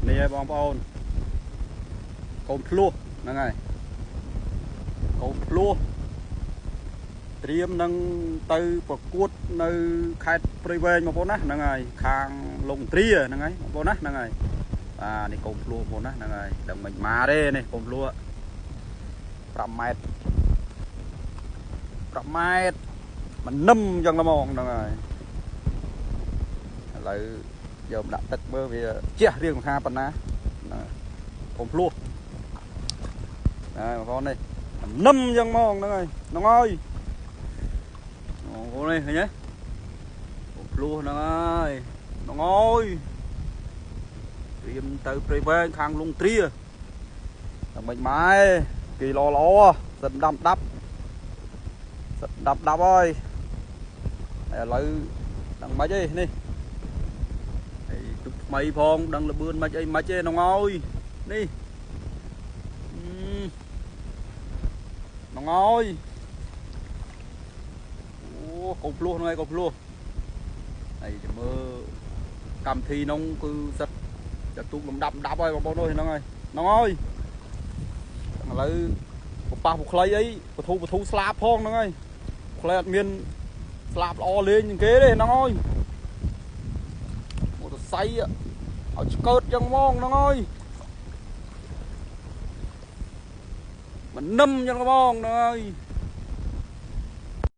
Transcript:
នេះហើយបងប្អូន កូនភ្លោះហ្នឹងហើយ កូនភ្លោះត្រៀមនឹងទៅប្រកួតនៅខេត្តព្រៃវែងបងប្អូនណា ហ្នឹងហើយ ខាងលងទ្រាហ្នឹងហើយបងប្អូនណា ហ្នឹងហើយ។ បាទ នេះកូនភ្លោះបងប្អូនណា ហ្នឹងហើយ ដឹងមិនមកទេ នេះកូនភ្លោះ 5 ម៉ែត្រ 5 ម៉ែត្រ មិននឹមចឹងហ្មង ហ្នឹងហើយ។ ឥឡូវយកដាក់ទឹកមើល វាជះរៀងខាប៉ុណ្ណាណា កូនភ្លោះហើយបងប្អូន នេះនឹមចឹងហ្មង ហ្នឹងហើយ ហ្នឹងហើយបងប្អូន នេះឃើញទេ កូនភ្លោះហ្នឹងហើយ ហ្នឹងហើយ ត្រៀមទៅព្រៃវែងខាងលងទ្រា តែមិនម៉ែគេល្អល្អសិន ដាំដាប់សិន ដាប់ដាប់ហើយ ហើយឥឡូវដឹងមិនអីនេះហើយ ទុកថ្មីផង ដឹងលបឿនមិនអីមិនទេ ហ្នឹងហើយ នេះហ្នឹងហើយ អូ កូនភ្លោះហ្នឹងហើយកូនភ្លោះហើយ ចាំមើលកម្មវិធីនោះ គឺសិតจะទូកលំដាប់ដាប់ហើយបងប្អូនអើយ ហ្នឹងហើយ ហ្នឹងហើយ។ ឥឡូវបប៉ះពុខ្លីអីបធូបធូស្លាបផង ហ្នឹងហើយ ខ្លីអត់មានស្លាបល្អលេងជាងគេទេ ហ្នឹងហើយ ម៉ូតូសៃឲ្យឆ្កើតចឹងហ្មង ហ្នឹងហើយ មិននឹមចឹងហ្មង ហ្នឹងហើយ។